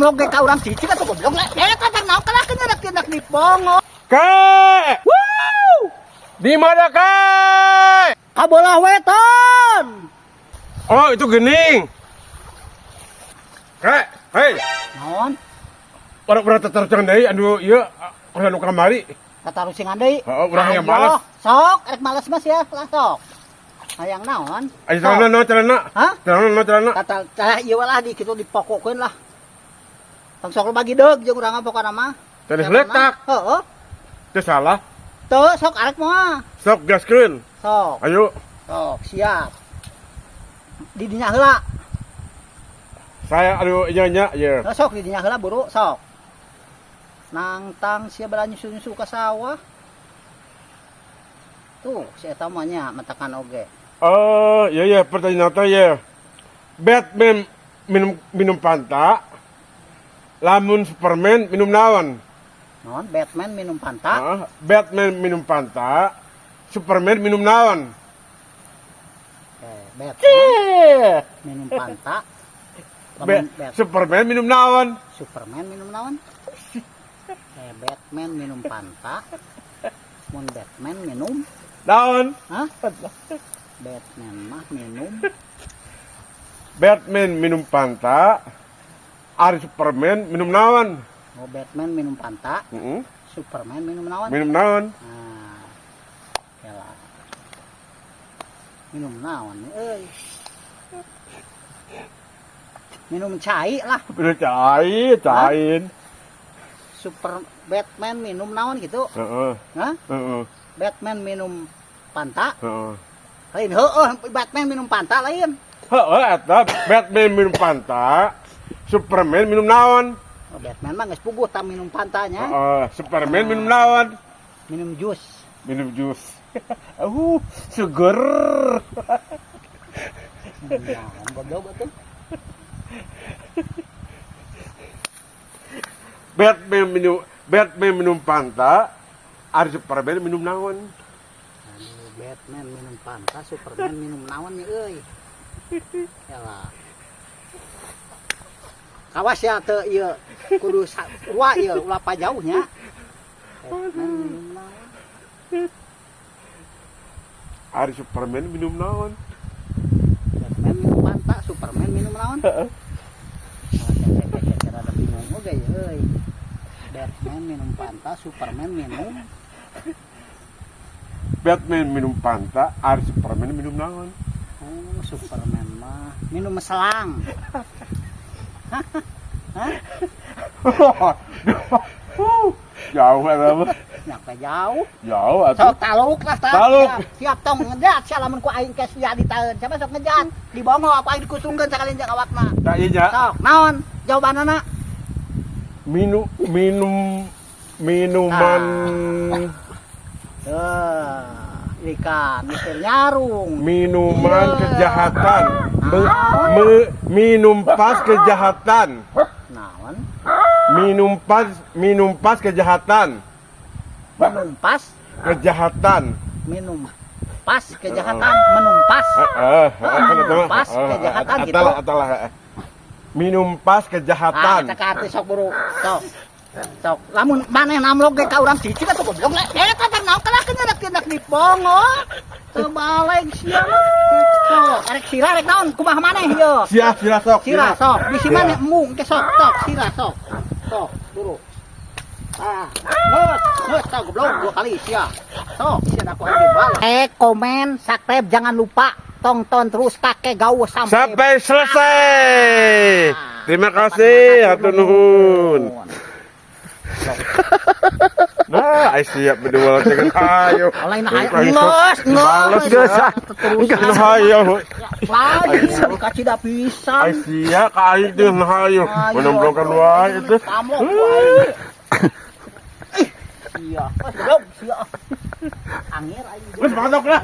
Oge ka urang cicing atuh, goblok. Eta teh naon kalah kena di pongo. Kek! Di mana, Kek? Ka bolah wetan. Oh, itu gening. Kek, hei. Naon? Orang-orang tercang deui anu ieu anu kamari. Tatarusingan deui. Heeh, urang yang Ayo, males. Sok, rek males mas ya, lah sok. Hayang naon? Ayo celana no celana. Hah? Celana no celana. Kata tah ieu lah di kitu dipokokeun lah. Tong sok lu bagi deug jeung urang mah pokona mah. Tenis letak. Heeh. Itu salah. Teu sok arek moal. Sok gaskeun. Sok. Ayo. Sok, siap. Di dinya heula. Saya aduh nya nya ya. Heuh, sok di dinya heula buru, sok. Nangtang sia bala nyusu-nyusu ka sawah. Tuh, si eta mah nya matakan oge. Oh, iya iya, pertanyaan teh ya. Batman minum minum Fanta. Lamun Superman minum naon? Naon Batman minum Fanta? Ah, Batman minum Fanta. Superman minum naon? Eh, Batman minum Fanta. Lamun Superman minum naon? Superman minum naon? Eh, Batman minum Fanta. Mun Batman minum Naon? Hah? Batman mah minum Batman minum Fanta. Ari Superman minum naon? Oh, Batman minum Fanta, Superman minum naon? Minum naon? Nah, kela. Minum naon nih, euy? Minum cai lah. Minum cai, cain. Super Batman minum naon gitu? Heeh. Hah? Heeh. Batman minum Fanta? Heeh. Lain heueuh, Batman minum Fanta lain. Heeh, eta Batman minum Fanta, Superman minum naon? Oh, Batman mah geus puguh tak minum Fantanya. Heeh, Superman minum naon? Minum jus. Minum jus. Seger. Minum naon goblok atuh. Batman minum Fanta, ari Superman minum naon? Aduh, Batman minum Fanta, Superman minum naon nih euy. Yalah. Kawas ya teu ieu kudu sarua ieu ulah pajauhnya. Batman minum naon? Ari Superman minum naon? Batman minum Fanta, Superman minum naon? Heeh. Kira rada bingung oge ya euy. Batman minum Fanta, Superman minum Batman minum Fanta, ari Superman minum naon? Oh, Superman mah minum selang. Hah? Jauh eta mah. Nyampe jauh. Jauh atuh. Sok taluk lah tah. Taluk. Siap, siap tong ngejat sia lamun ku aing ke sia ditaeun. Siapa sok ngejat? Dibongo aku aing dikusungkeun sakalian jeung awakna. Tak ieu nya. Sok, naon jawabanana? Minum minum minuman. Tuh, ikan mikir nyarung. Minuman Iya. kejahatan. Naon? Minum pas kejahatan. Naon? Minum pas kejahatan. Menumpas, Kejahatan. Minum pas kejahatan, menumpas. Heeh, heeh, kan eta mah. Menumpas kejahatan gitu. Eta lah, eta lah, heeh. Minum pas kejahatan. Ah, eta ka arti sok buru. Sok. Sok, lamun maneh namlog ge ka urang cicing atuh, goblok. Eta teh naon kalah kena kena dipongo. Teu baleg sia mah. Sok, arek sira rek naon kumaha maneh ieu? Sia, sira sok. Sira sok, bisi Sira. Maneh embung ke sok, sok, sira sok. Sok, buru. Ah, geus, geus tah goblok dua kali sia. Sok, sia aku aing dibal. Eh, komen, subscribe jangan lupa. Tonton terus Kakek Gaul sampai Sampai selesai. Terima kasih, hatur nuhun. Nah, ai siap berdua dengan ayo. Lain ayo, ngeus, Males, ngeus. geus. Terus Hayo. lagi, kacida pisan. Ai sia ka aing teh hayo. Menomblongkan wae itu. Pamlok wae. Ih, sia. Wes goblok, sia. Angir aing. Geus masuk lah.